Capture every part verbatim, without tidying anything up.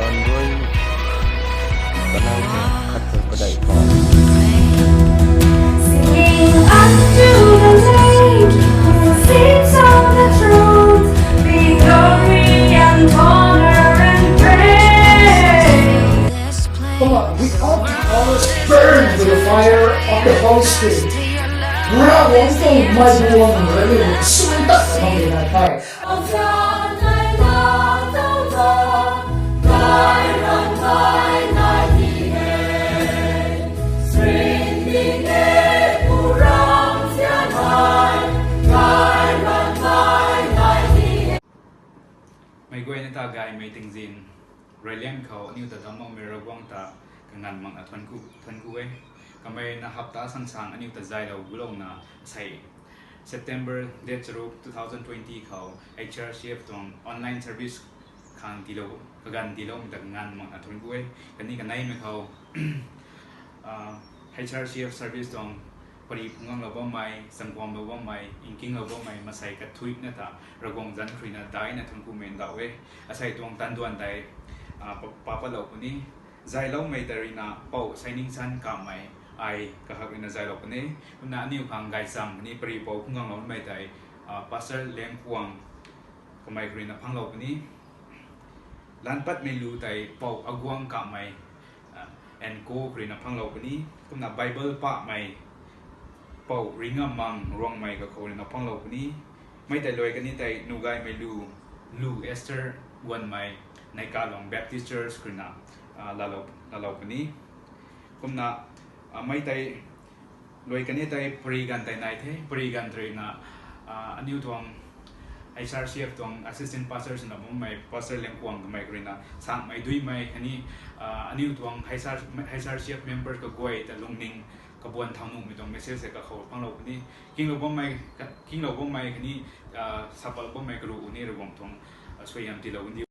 Ronrui kanai khat tei padeih khou. Singing unto the Lord, who sits on the throne, be glory and honor and praise. Come on, we all our hearts burn with the fire of the Holy Spirit. Ravguangc tuang meic guang rui ni sw tat khang ni nai the. Meic guayna ta gaymei tingzin reyliang khou aniu ta damcloumei Ravguangc ta kanganv makna thuanc ku, thuanc ku e. Kamei na hapta sang sang aniu ta zaylou gulouna sei September date charuk two thousand twenty khou H R C F tuang online service khang tiilou, kaganv tiiloumei ta kanganv makna thuanc ku e. Kani kaneimei khou, ah, H R C F service tuang pari phungganglou bammei, changguanglou bammei, nkinglou bammei, masei kathuicna ta Ravguangc zanc khruina daina thuanc kumei ndauh e. Asei tuang tanduan tei, ah, pa, pa patlou puni. Zayloumei ta ruina Pou Sainingsan Kamei, ai kahak ruina zaylou puni. Kumna aniu khang gaychamv puni pari pou phungganglou bammei tei, ah, Pastor Lengkuang Kamei khruina phanglou puni. Lanpatmei lu tei Pou Aguang Kamei, ah, and co khruina phanglou puni. Kumna Bible pahmei Pou Ringamang Ruangmei kakhou ruina phanglou puni. Mei tei luai kani tei nugaymei lu, lu Esther Guanmei, Neikalong Baptist Church khruina, ah, laalou, laalou puni. Kumna, ah, mei tei luai kani tei pari ganv tei nai the, pari ganv ruina, ah, aniu tuang H R C F tuang assistant pastor swna bammei Pastor Lengkuang Kamei khruina sangmei duimei khatni, ah, aniu tuang H R, H R C F members kaguay ta lungning kabuan thau nuhmei tuang message hei kakhou phanglou puni. Kinglou bammei, kinglou bammei khatni, ah, sapal bammei karuh ni Ravguangc tuang, ah, suaihiam tiilou ni.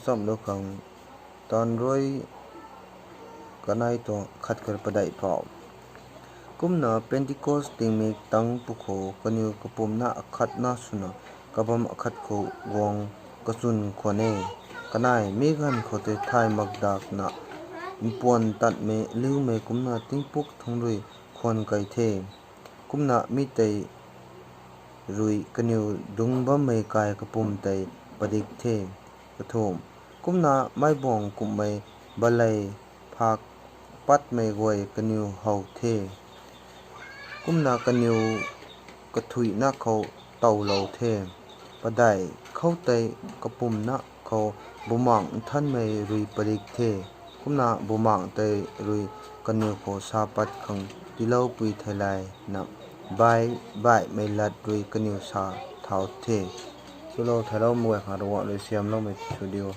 chamlou khang taanv rui kanei tuang khat khat padeih phou. Kumna Pentecost tingmik tangc pwkhou kaniw kapumna akhatna swna kabam akhat khou guang kachwn khwan e. Kanei mi ganv khou tei thay makdakna mpuan tatmei liumei kumna tingpuk thangc rui khwan kei the. Kumna mi tei rui kaniw dungc bammei kai kapwm tei padik the. Kathumh, kumna meic buang kumhmei balei phak patmei guay kaniw how the. Kumna kaniw kathuihna khou towlou the. Padeih, khoutei kapumna khou Bumaengh Nthanmei rui padik the. Kumna Bumaengh tei rui kaniw khou sa pat khang tiiloupui theilayna, baih baihmei lat rui kaniw sa thau the. Swlou theilou mei khang Ravguangc rui siamloumei sw diu.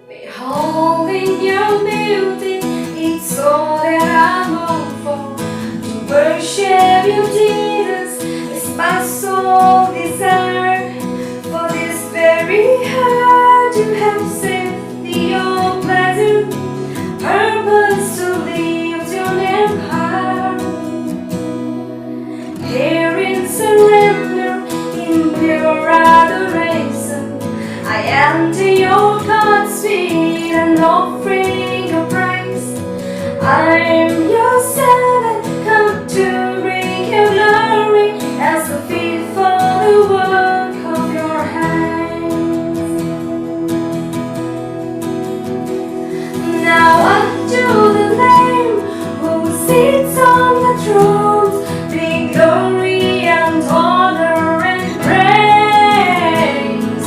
Beholding your beauty, it's all that I long for. To worship you, Jesus, is my sole desire. For this very heart you have set the all-pleasant purpose to lift your name high. Here in surrender, in pure adoration, I enter your courts with an offering of praise. I am your servant, come to bring your glory as a fit for the work of your hands. Now unto the Lamb who sits on the throne be glory and honor and praise.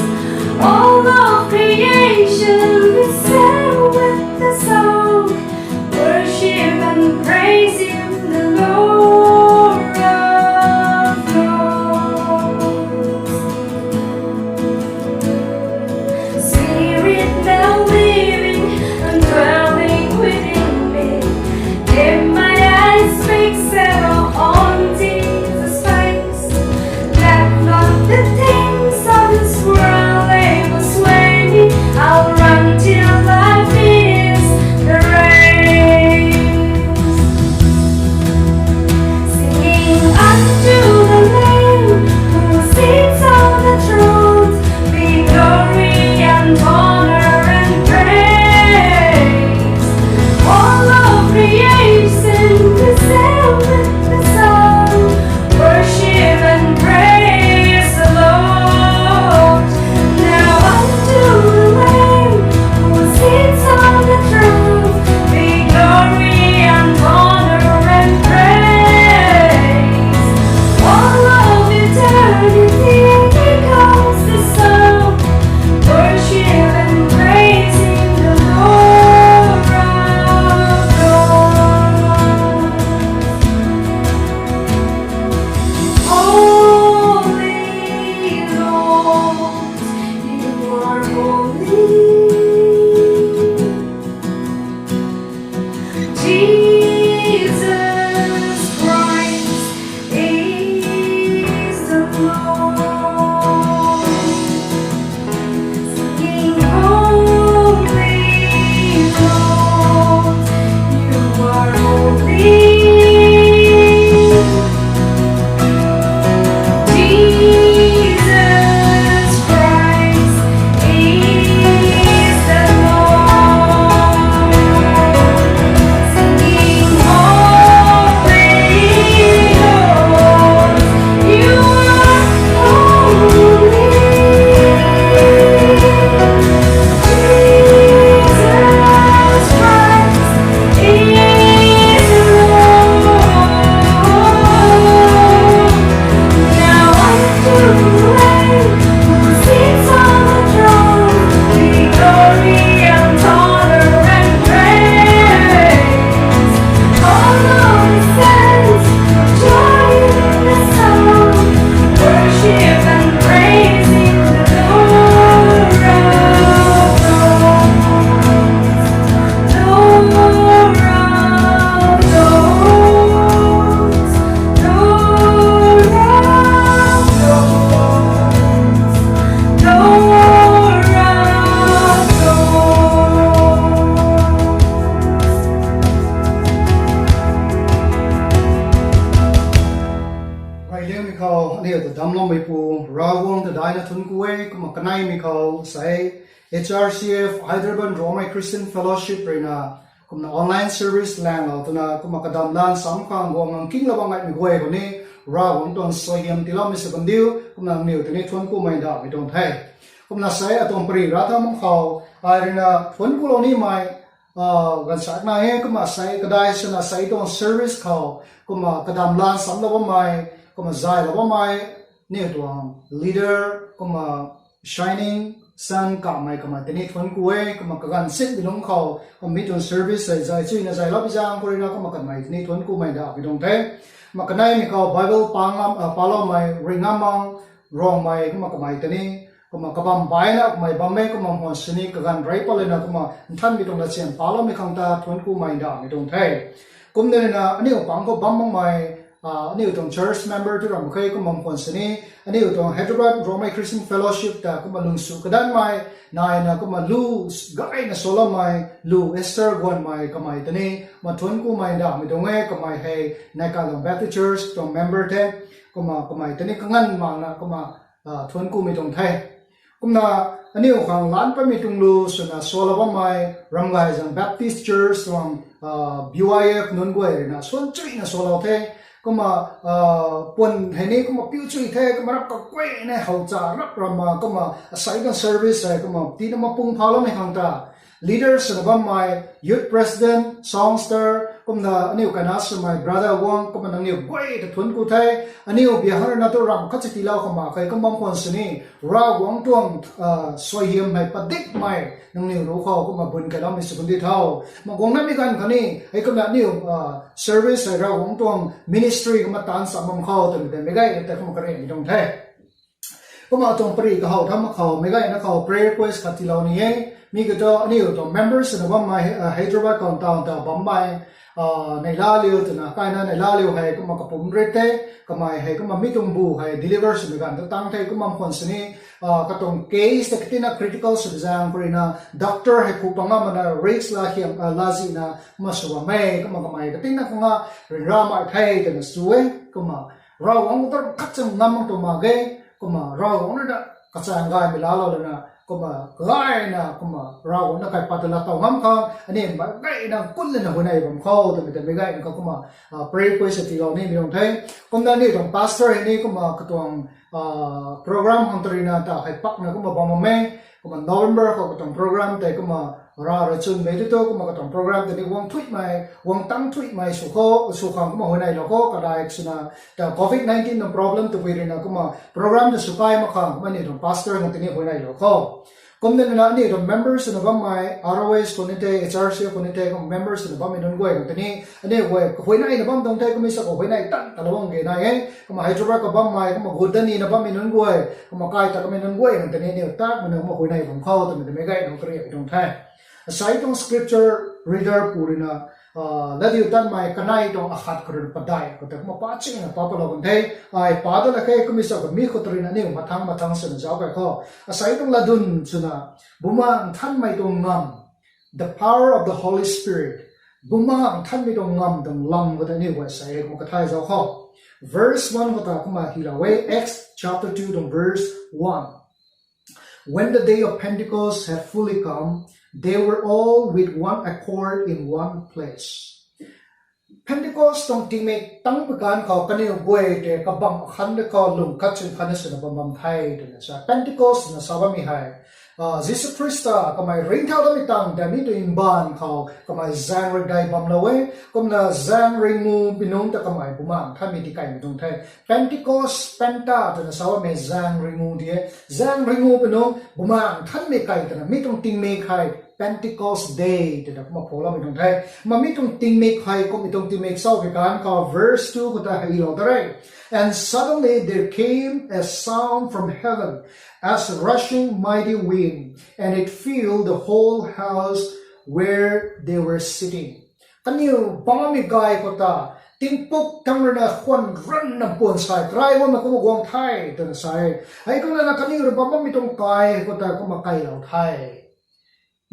All of creation will sing with Thuanc ku e. Kumna kaneimei khou sei H R C F Hyderabad Rongmei Christian Fellowship ruina kumna online service langlou twna kumna kadam lan sam khang guang ngang kinglou bam ngaimei guay khou ni Ravguangc tuang suaihiam tiiloumei sw kandiu. Kumna nangniw tei ni thuanc kumei ndauhmei tuang the. Kumna sei atuang pari ra tha mak khou ai ruina thuanc kulou nimei ganv sak nai e. Kumna sei kadai swna sei tuang service khou kumna kadam lan samlou bammei, kumna zaylou bammei, aniu tuang leader kumna Shining Sun Kamei, kamei tei ni thuanc ku e. Kumna kaganv sinmei lungc khou kumna mi tuang service hei zay chuyna zaylou bi zaeng khou ruina kumna kamei tei ni thuanc kumei ndauhmei tuang the. Kumna kaneimei khou Bible paloumei Ringamang Rongmei, kumna kamei tei ni kumna kabam baina kamei bam e. Kumna mkhwan sini kaganv rey pat lana kumna nthanmei tuang lachian paloumei khang ta thuanc kumei ndauhmei tuang the. Kumna ruina aniu pang khou bam makmei aniu tuang church member tu ram khe. Kumna mkhwan sini aniu tuang Hyderabad Rongmei Christian Fellowship ta kumna lungsu kadanmei naina kumna lu gayna saloumei lu Esther Guanmei, kamei tei ni kumna thuanc kumei ndauhmei tuang e. Kamei hei Naikalung Baptist Church tuang member the. Kumna kamei tei ni kanganv makna kumna thuanc kumei tuang the. Kumna aniu khang lan patmei tuang lu swna salou bammei Ramgaizang Baptist Church tuang B Y F nunc guay ruina suan chuyna salou the. Kumna puan hei ni kumna piu chui the. Kumna rap kakuayna howcha rap ramna kumna asei tuang service hei kumna tina mapung phaloumei khang ta leaders swna bammei, youth president, songster, kumna aniu kaina swmei brother Wang, kumna nangniw guay ta thuanc ku the. Aniu biahak ruina tu ram khat si tiilou khou mak khe. Kumna mkhwan sini Ravguangc tuang suaihiam hei padikmei nangniw ruc khou kumna bun kailoumei sw kandiu tho. Kumna guang namei ganv khatni hei kumna aniu service hei Ravguangc tuang ministry kumna taanc sa bam khou twmei tei meic gayna tei kumna karianmei tuang the. Kumna atuang pari kahow tha mak khou meic gayna khou prayer request khat tiilou ni e. Mi kiu thu aniu tuang members swna bammei Hyderabad khou town ta bammei Neilaliu twna kaina, Neilaliu hei kumna kapumc rit the. Kamei hei kumna mi tuang bu hei deliver swmei ganv ta tang the. Kumna mkhwan sini katuang case ta katina critical sw zaeng khou ruina doctor hei khu pang ngam makna risk la hiam lazihna kumna sw bam e. Kumna kamei katina khang ryanramei the twna sw e. Kumna Ravguangc ta khat cham ngam mak tuang mak ge. Kumna Ravguangc ruina kachang gaymei laalou lana kumna gayna kumna Ravguangc na kaipat ta laa tow ngam khang aniu meic gayna kun lana huayney bam khou twmei tei meic gayna khou kumna prayer request tiilou nimei tuang the. Kumna aniu tuang pastor hei ni kumna katuang program khang tarina ta hei pakna kumna bam bam e. Kumna November khou katuang program tei kumna rav rui chwnmei tu thu kumna katuang program tei ni guang thuimei, guang tang thuimei sw khou sw khang kumna huayneylou khou kadai swna ta covid nineteen tuang problem tabui ruina kumna program ta sw kai mak khang kumna aniu tuang pastor khang tei ni huayneylou khou. Kumna nina aniu tuang members swna bammei R O S khou ni tei, H R C khou ni tei kumna members swna bammei nunc guay khang tei ni aniu guay kahuayneyna bam tuang the. Kumna sa kahuayney tan talou bam ge nai e. Kumna Hyderabad khou bammei kumna gut dat nina bammei nunc guay, kumna kai ta kamei nunc guay khang tei ni aniu takmei na kumna huayney bam khou twmei tei meic gayna karianmei tuang the. Asei tuang scripture reader pu ruina latdiutatmei kanei tuang akhat khou ruina padeih khou ta kumna pachina pa palou kan the. Ai pa dat la khe. Kumna sa kami khou ta ruina aniu mathang mathang swna zauc kai khou, asei tuang latdyn swna Bumaengh Nthanmei tuang ngam, the power of the Holy Spirit, Bumaengh Nthanmei tuang ngam tuang lam khou ta aniu guay sei kumna kathay zauc khou. Verse one khou ta kumna hylou e, Acts chapter two tuang verse one. When the day of Pentecost had fully come, they were all with one accord in one place. Pentecost tuang tingmik tang pui kan khou kaniw guay tei kabam akhat de khou lung khat chwn khat na swna bam bam the twna sa. Pentecost twna sa bammei hei Jisu Khrista kamei ringcthau datmei tangv ta mi tuang mbaanv khou kamei zaeng rui dai bamlou e. Kumna zaeng rui ngu pi nungc ta kamei Bumaengh Nthanmei tikaimei tuang the. Pentecost, Penta twna sa bammei zaeng rui ngu di e. Zaeng rui ngu pi nungc Bumaengh Nthanmei kai twna mi tuang tingmik hei Pentecost Day twna kumna pholoumei tuang the. Kumna mi tuang tingmik hei kummei tuang tingmik sa pui kan khou verse two khou ta hei lou ta re. And suddenly there came a sound from heaven as a rushing mighty wind, and it filled the whole house where they were sitting. Kaniw bammei gay khou ta tingpuk thangc ruina khwan ranvna puan sai karai guangna kumna guang the twna sa e. Hei kumna na kaniw rui bam bammei tuang kai khou ta kumna kailou the.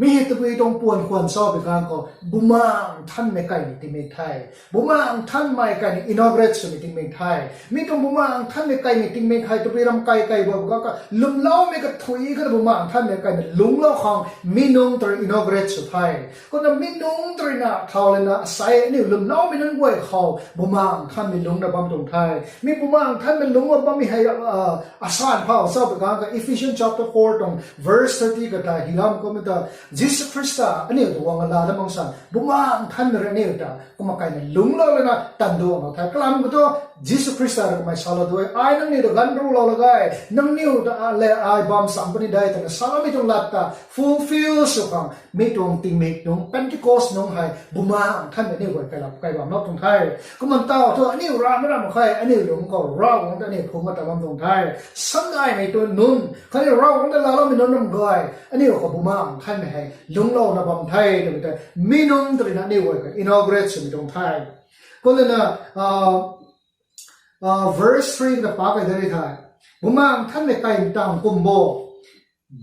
Mi hei tabui tuang puan khwan sa bi ganv khou Bumaengh Nthanmei kaimei tingmik the. Bumaengh Nthanmei kaimei inaugurate swmei tingmik the. Mi tuang Bumaengh Nthanmei kaimei tingmik hei tabui ram kai kai bam ganv kha lwmloumei kathui kha Bumaengh Nthanmei kaimei lungclou khang mi nunc tei inaugurate sw the. Kumna mi nunc tei na thau lana asei aniu lwmloumei nunc guay khou Bumaengh Nthanmei lungcna bam tuang the. Mi Bumaengh Nthanmei lungcna bammei hei asan phau sa bi ganv kha Ephesians chapter four tuang verse thirty kata hilam kumna ta Jisu Khrista aniu ta guang lana mansei Bumaengh Nthanmei rui aniu ta kumna kaimei lungclou lana tanduanglou the. Kalam khou thu Jisu Khrista rui kamei salou tu e, ai nangniw ta ganv rulou la ge, nangniw ta le ai bam sam puni de twna saloumei tuang lat ta fulfill sw khang mi tuang tingmik nunc Pentecost nunc hei Bumaengh Nthanmei aniu guay kailap kai bam lou tuang the. Kumna tau thu aniu ramei ram khe aniu lungc khou Ravguangc ta aniu phungc ta bam tuang the. Samdaimei tu nunc khatni Ravguangc ta laaloumei nunc ram guay aniu khou Bumaengh Nthanmei hei lungclouna bam the twmei tei mi nunc tei na aniu guay kha inaugurate swmei tuang the. Kumna verse three ta pa kai de ri the. Bumaengh Nthanmei kai tang kum bo.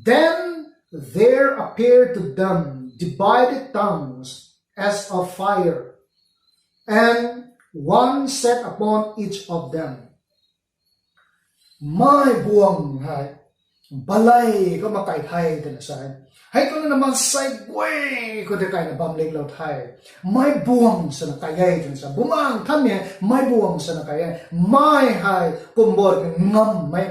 Then there appeared to them divided tongues as of fire, and one sat upon each of them. Mei buang hei balei kumna kai the twna sa e. Hei kumna maansei guay khou tei kaina bam linglou the. Mei buang swna kai e twna sa. Bumaengh Nthanmei hei mei buang swna kai e. Mei hei kum bo ngammei.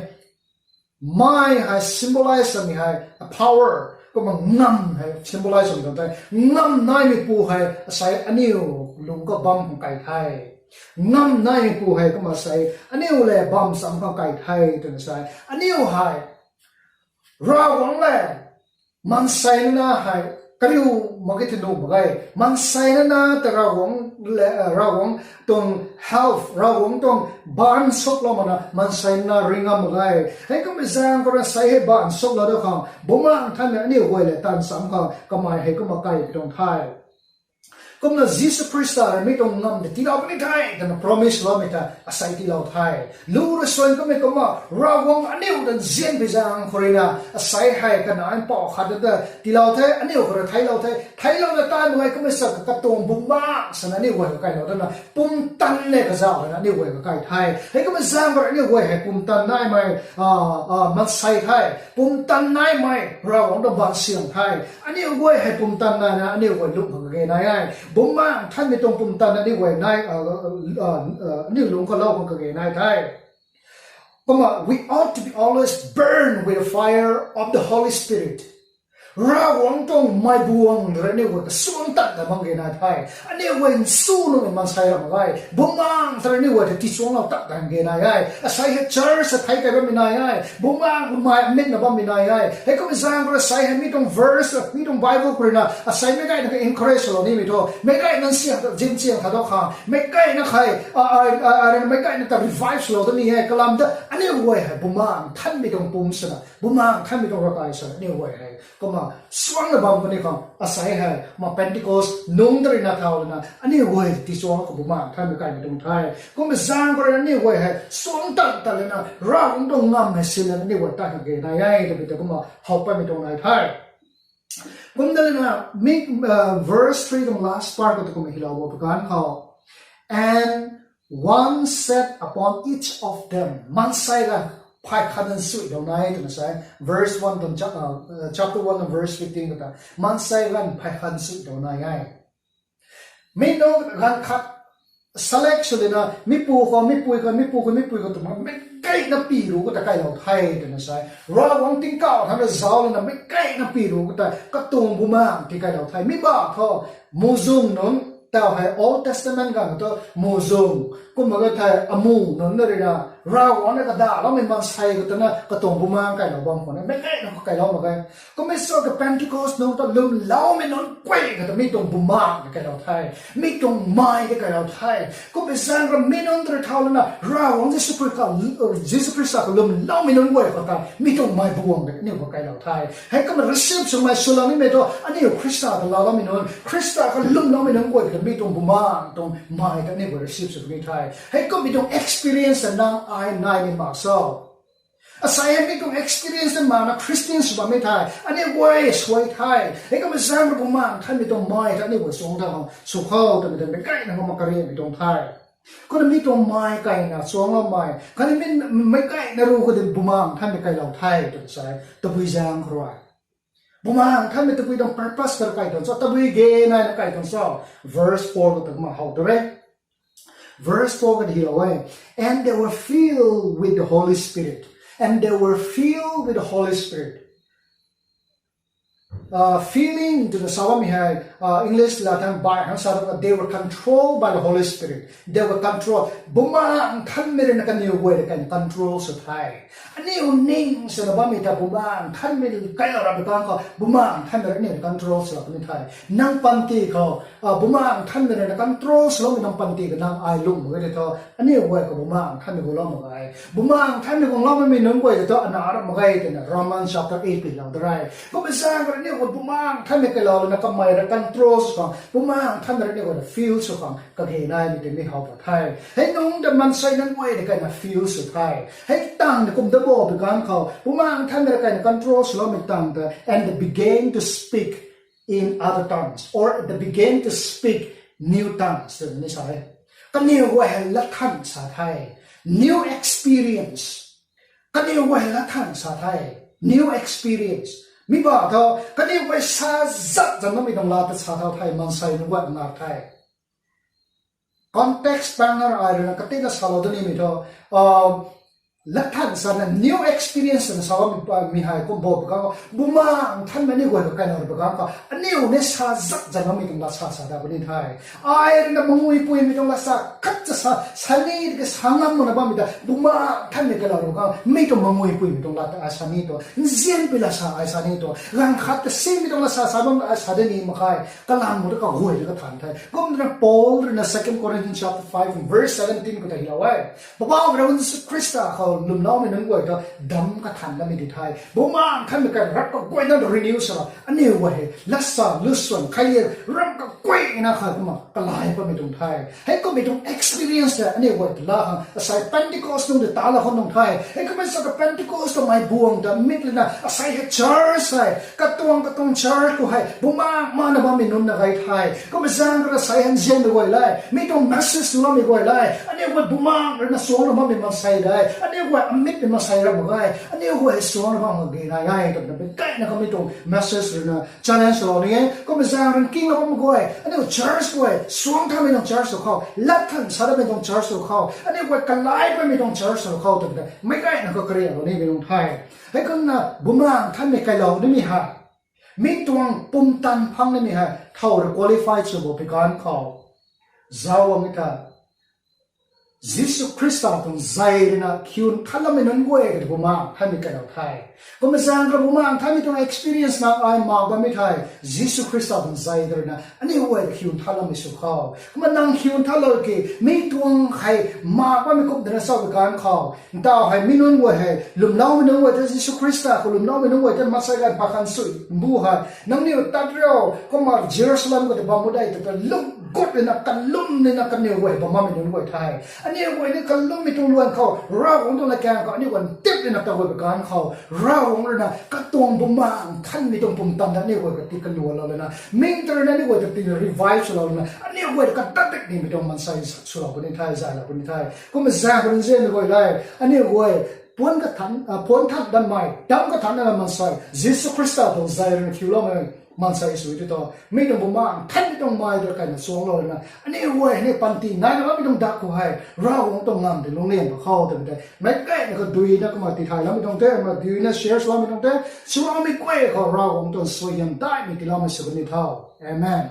Mei hei symbolize swmei hei a power, kumna ngam hei symbolize swmei tuang the. Ngam naimeipu hei asei aniu lungc khou bam khang kai the. Ngam naimeipu hei kumna sei aniu le bam sam khang kai the twna sa e. Aniu hei Ravguangc le maansei na hei kariu mak ge thei nuh mak ge. Maansei na ta Ravguangc tuang help, Ravguangc tuang baanv suklou makna maansei na ring ngam mak ge. Hei kumna zaeng khou rui sei hei baanv suklou da khang Bumaengh Nthanmei aniu guay le tan sam khang kamei hei kumna kai tuang the. Kumna Jisu Khrista rui mi tuang ngam ta tiilou puni the twna promise loumei ta asei tiilou the. Lu rui suan kamei kumna Ravguangc aniu ta nzianpui zaeng khou rui na asei hei kanac mpouh khat ta tiilou the, aniu khou rui theiclou the. Theiclouna taimei guay kumna sa katuang Bumaengh swna aniu guay kailou tana pumtan le kazauh lana aniu guay kai the. Hei kumna zaeng khou rui aniu guay hei pumtan naimei maansei the. Pumtan naimei Ravguangc tuang baanv siam the. Aniu guay hei pumtan naina aniu guay lungc khang kage nai e. Bumaengh Nthanmei tuang pumtan aniu guay nai, aniu lungc khou lou khang kage nai the. Kumna we ought to be always burned with the fire of the Holy Spirit. Ravguangc tuang mei buang rui aniu guay kasuang tat ta bam ge nai the. Aniu guay nsu nuhmei maansei ram mak ge. Bumaengh ta rui aniu guay ta tichuanglou tat ta ge nai e. Asei hei church sa thei kai bammei nai e. Bumaengh mei amitna bammei nai e. Hei kumna zaeng khou rui sei hei mi tuang verse, mi tuang Bible khou rui na asei meic gayna ka encourage lou nimei thu, meic gayna nsiang ta zin chiang khat dou khang, meic gayna khei, meic gayna ta revive lou ta ni e. Kalam ta aniu guay hei Bumaengh Nthanmei tuang pum swna, Bumaengh Nthanmei tuang ravkai swna aniu guay hei kumna suangna bam puni khang asei hei ma Pentecost nungc ta rui na thau lana aniu guay tichuang khou Bumaengh Nthanmei kaimei tuang the. Kumna zaeng khou rui aniu guay hei suang tat tat lana Ravguangc tuang ngam hei sin lana aniu guay tat khang kage nai e twmei ta kumna how patmei tuang nai the. Kumna lana mi verse three tuang last part khou ta kumna hilou bo pui ganv khou, and one sat upon each of them. Maansei ganv phay khat nsuidou nai twna sa e. Verse one tuang, chapter one tuang verse fifteen khou ta maansei ganv phay khat nsuidou nai e. Mi nunc ganv khat select sw lana mipu khou, mipui khou, mipu khou, mipui khou twmei meic gayna pi ruc khou ta kailou the twna sa e. Ravguangc tingkauh thangc rui zauc lana meic gayna pi ruc khou ta katuang Bumaengh ti kailou the. Mi ba thu muhzwng nunc, tau hei Old Testament ganv khou tu muhzwng, kumna ka thei amu nunc na rui na Ravguangc na kadaloumei maansei khou twna katuang Bumaengh kailou bam khwan e. Meic gayna khou kailou mak ge. Kumna sa ka Pentecost nungc ta lwmloumei nunc guay khou ta mi tuang Bumaengh ta kailou the. Mi tuang mei ta kailou the. Kumna zaeng khou rui mi nunc ta rui thau lana Ravguangc Jisu Khrista, Jisu Khrista khou lwmloumei nunc guay khou ta mi tuang mei buang ta aniu khou kailou the. Hei kumna receive swmei swlou nimei thu aniu Khrista ta laaloumei nunc, Khrista khou lwmloumei nunc guay khou ta mi tuang Bumaengh tuang mei ta aniu guay receive sw puni the. Hei kumna mi tuang experience ta nang ai nai ni mak so. Asei hei mi tuang experience ta mana Christian sw bammei the. Aniu guay suai the. Hei kumna zaeng rui Bumaengh Nthanmei tuang mei ta aniu guay suang ta khang sw khou twmei ta meic gayna kumna kariamei tuang the. Kumna mi tuang mei kaina suangloumei khatni mi meic gayna rui khou tei Bumaengh Nthanmei kailou the twna sa e. Tabui zaeng khou rui Bumaengh Nthanmei tabui tuang purpose khat kai tuang cho, tabui ge naina kai tuang cho. Verse four khou ta kumna how tu re. Verse four khou ta hylou e. And they were filled with the Holy Spirit. And they were filled with the Holy Spirit. Filling twna sa bammei hei English lat than by hang sa ta, they were controlled by the Holy Spirit. They were controlled. Bumaengh Nthanmei rui na kaniw guay rui kaina control sw the. Aniu ning swna bammei ta Bumaengh Nthanmei kailou rap pui kan khou Bumaengh Nthanmei rui aniu control sw rap puni the. Nang panty khou Bumaengh Nthanmei rui na control swloumei nang panty khou nang ai lung mak ge tei thu, aniu guay khou Bumaengh Nthanmei guanglou mak ge. Bumaengh Nthanmei guangloumei mi nunc guay tei thu ana rap mak ge twna Romans chapter eight pilou da re. Kumna zaeng rui aniu guay Bumaengh Nthanmei kailou lana kamei rui control sw khang, Bumaengh Nthanmei rui aniu guay rui fill sw khang kage naimei tei mi how pat the. Hei nungc ta maansei nunc guay rui kaina fill sw the. Hei tangv ta kum da bo pui kan khou Bumaengh Nthanmei rui kaina control swloumei tangv ta, and they began to speak in other tongues, or they began to speak new tongues twna ni sa e. Kaniw guay hei latthan sa the. New experience. Kaniw guay hei latthan sa the. New experience. Mi ba tho, kaniw guay sa zat zat namei tuang lat ta sa thau the, maansei nunc guay ngar the. Context pang na ai rui na katina salou da nimei thu, latthan sana new experience na sa bammei hei kum bo pui kan khou Bumaengh Nthanmei aniu guay khou kailou rap pui kan khou aniu ni sa zat zat namei tuang lat sa sa da puni the. Ai rui na manguipuimei tuang lat sa khat cha sa, sa ni tiki sa ngam makna bammei ta Bumaengh Nthanmei kailou rap pui kan khou mi tuang manguipuimei tuang lat ta ai sa ni tu, nzianpui lat sa ai sa ni tu, ganv khat ta simei tuang lat sa sa bam ai sa da ni mak khe, kalam muk ta kaguay na kathan the. Kumna Paul rui na Second Corinthians chapter five verse seventeen khou ta hylou e. Poubauhmei Ravguangc Jisu Khrista khou lwmloumei nunc guay ta dam kathan damei di the. Bumaengh Nthanmei kai rap kaguayna renew sw ra, aniu guay hei lat sa luswan khailian ram kaguayna khat kumna kalai patmei tuang the. Hei kummei tuang experience tei aniu guay ta la khang asei Pentecost nungc tei ta la khou nung the. Hei kummei sa ta Pentecost ta mei buang ta mit lana asei hei church hei katuang katuang church khou hei Bumaengh mana bammei nunc na gay the. Kumna zaeng rui asei hei nzianmei guay le, mi tuang message swloumei guay le, aniu guay Bumaengh rui na suangclou bammei maansei de, aniu guay amitmei maansei ram mak ge, aniu guay hei suangclou bam mak ge nai e twna meic gayna kamei tuang message rui na challenge swlou ni e. Kumna zaeng rui nkinglou bammei guay, aniu church guay suang thamei tuang church sw khou, latthan sa damei tuang church sw khou, aniu guay kalai patmei tuang church sw khou twmei ta meic gayna khou kariaklou nimei nung the. Hei kumna Bumaengh Nthanmei kailou nimei hei mi tuang pumtan phang nimei hei thow rui qualify sw bo pui kan khou, zauc amei ta Jisu Khrista tuang zei rui na khiun thanloumei nunc guay khou Bumaengh Nthanmei kailou the. Kumna zaeng rui Bumaengh Nthanmei tuang experience na ai mak bammei thei, Jisu Khrista tuang zei rui na aniu guay khiun thanloumei sw khou. Kumna nang khiun thanlou ki mi tuang hei mak bammei kum twna sa pui kan khou, ntaw hei mi nunc guay hei lwmloumei nunc guay ta, Jisu Khrista khou lwmloumei nunc guay ta maansei ganv pakhan sui mbu hei nangniw tat rio, kumna Jerusalem khou tei bam bo de twna lung gut rui na kalum rui na kaniw guay bam bammei nunc guay the. Aniu guay ni kalummei tuang luan khou, Ravguangc tuang latkaeng khou aniu guay ntip rui na ta guay pui kan khou, Ravguangc rui na katuang Bumaengh Nthanmei tuang pumtan ta aniu guay kati kaluanlou lana, ming ta rui na aniu guay ta tina revive swlou lana, aniu guay ta katat dik nimei tuang maansei swlou puni the, zaylou puni the. Kumna zaeng khou nzianmei guay le, aniu guay puan than danmei, dam kathan danmei maansei, Jisu Khrista tuang zei rui na khiuloumei maansei sw ti thu, mi tuang Bumaengh Nthanmei tuang mei ta kaina suangclou lana, aniu guay ni panty naina bammei tuang dak khou hei Ravguangc tuang ngam tei lungclian pa khou twmei tei meic gayna khou duina kumna tithayloumei tuang the, kumna duina share swloumei tuang the. Swloumei guay khou Ravguangc tuang suaihiam daihmei tiiloumei sw puni tho. Amen.